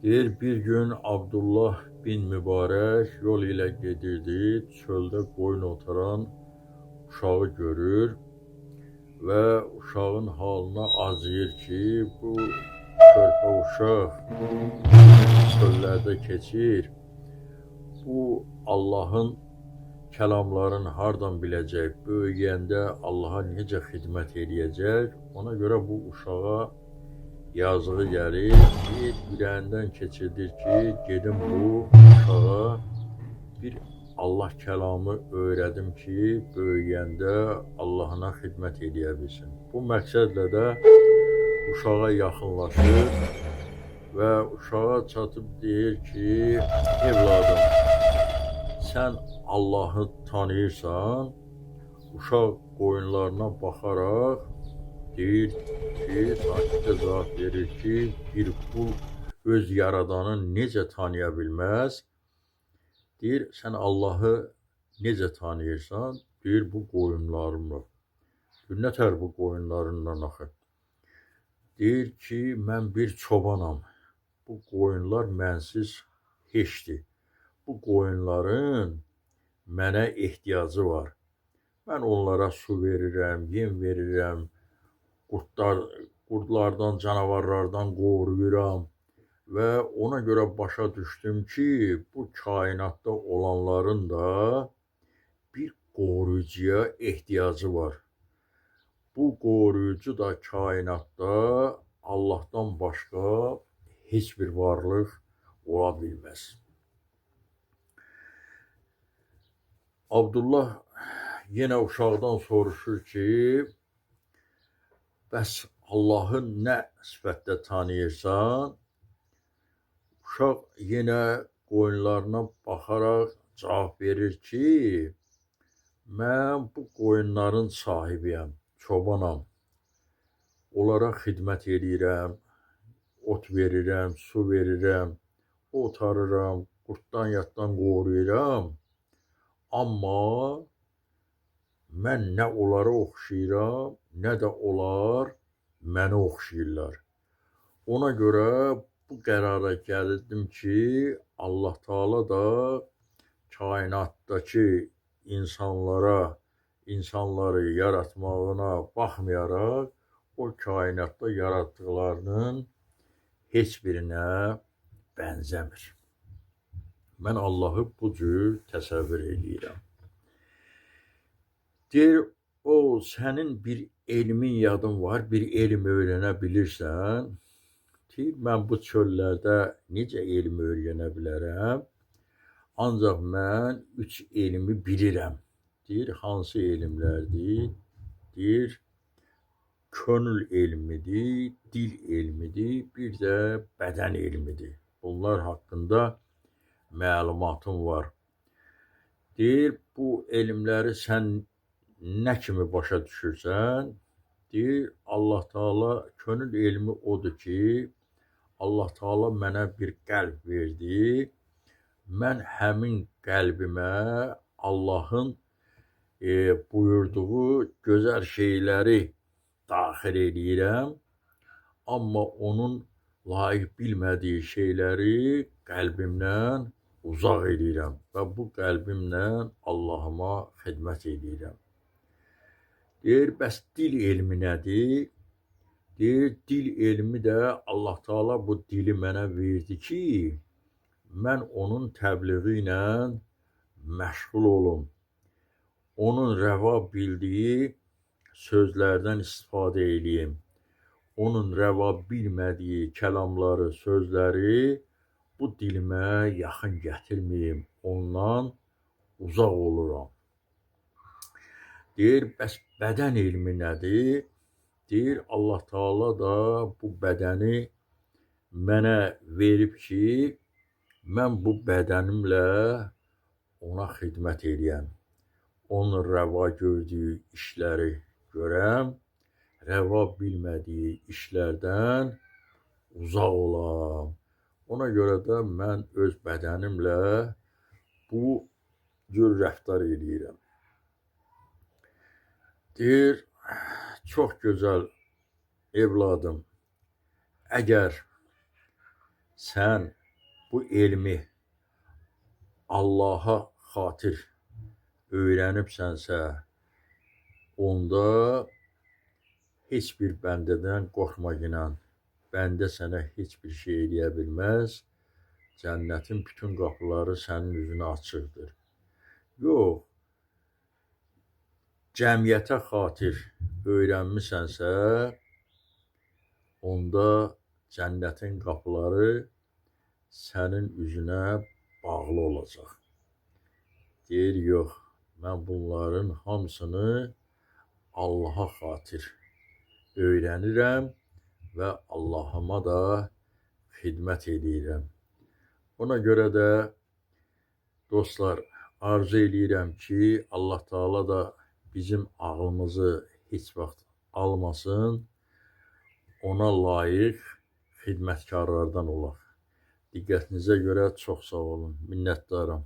Deyir, bir gün Abdullah bin Mübarək yol ilə gedirdi, çöldə qoyun otaran uşağı görür və uşağın halına acıyır ki, bu körpə uşaq çöllərdə keçir. Bu Allahın kəlamlarını hardan biləcək, böyüyəndə Allaha necə xidmət eləyəcək? Ona görə bu uşağa yazığı gəlir, bir ürəyindən keçirdir ki, gedim bu uşağa bir Allah kəlamı öyrədim ki, böyüyəndə Allahına xidmət eləyə bilsin. Bu məqsədlə də uşağa yaxınlaşır və uşağa çatıb deyir ki, evladım, sən Allahı tanıyırsan? Uşaq qoyunlarına baxaraq deyir ki, sakitcə cavab verir ki, bir qul öz yaradanı necə tanıya bilməz? Deyir, sən Allahı necə tanıyırsan? Deyir, bu qoyunlarımla. Deyir, nətər bu qoyunlarından axı? Deyir ki, mən bir çobanam. Bu qoyunlar mənsiz heçdir. Bu qoyunların mənə ehtiyacı var. Mən onlara su verirəm, yem verirəm, qurdlardan, canavarlardan qoruyuram və ona görə başa düşdüm ki, bu kainatda olanların da bir qoruyucuya ehtiyacı var. Bu qoruyucu da kainatda Allahdan başqa heç bir varlıq ola bilməz. Abdullah yenə uşaqdan soruşur ki, bəs Allahı nə sifətdə tanıyırsan? Uşaq yenə qoyunlarına baxaraq cavab verir ki, mən bu qoyunların sahibiyəm, çobanam. Onlara xidmət eləyirəm, ot verirəm, su verirəm, otarıram, qurddan yatdan qoruyuram. Amma mən nə onlara oxşayıram, nə də onlar mənə oxşayırlar. Ona görə bu qərara gəldim ki, Allah Taala da kainatdakı insanlara, insanları yaratmağına baxmayaraq, o kainatda yaratdıqlarının heç birinə bənzəmir. Mən Allahı bu cür təsəvvür eləyirəm. Deyir, o sənin bir elmin yadın var, bir elm öyrənə bilirsən. Deyir, mən bu çöllərdə necə elm öyrənə bilərəm? Ancaq mən 3 elmi bilirəm. Deyir, hansı elmlərdir? Deyir, könül elmidir, dil elmidir, bir də bədən elmidir. Bunlar haqqında məlumatım var. Deyir, bu elmləri sən nə kimi başa düşürsən? Deyir, Allah Taala könül elmi odur ki, Allah Taala mənə bir qəlb verdi. Mən həmin qəlbimə Allahın buyurduğu gözəl şeyləri daxil eləyirəm. Amma onun layiq bilmədiyi şeyləri qəlbimdən uzaq eləyirəm və bu qəlbimlə Allahıma xidmət eləyirəm. Deyir, bəs dil elmi nədir? Deyir, dil elmi də Allah Taala bu dili mənə verdi ki, mən onun təbliği ilə məşğul olum. Onun rəva bildiyi sözlərdən istifadə eləyim. Onun rəva bilmədiyi kəlamları, sözləri bu dilimə yaxın gətirməyim. Ondan uzaq oluram. Deyir, bəs bədən elmi nədir? Deyir, Allah Taala da bu bədəni mənə verib ki, mən bu bədənimlə ona xidmət eləyəm. Onun rəva gördüyü işləri görəm, rəva bilmədiyi işlərdən uzaq olam. Ona görə də mən öz bədənimlə bu cür rəftar eləyirəm. Deyir, çox gözəl evladım, əgər sən bu elmi Allaha xatir öyrənibsənsə, onda heç bir bəndədən qorxma inan. Bəndə sənə heç bir şey eləyə bilməz. Cənnətin bütün qapıları sənin üzünə açıqdır. Yox, cəmiyyətə xatir öyrənmisənsə, onda cənnətin qapıları sənin üzünə bağlı olacaq. Deyir, yox, mən bunların hamısını Allaha xatir öyrənirəm və Allahıma da xidmət eləyirəm. Ona görə də dostlar, arzu eləyirəm ki, Allah Taala da bizim ağlımızı heç vaxt almasın, ona layiq xidmətkarlardan olaq. Diqqətinizə görə çox sağ olun. Minnətdaram.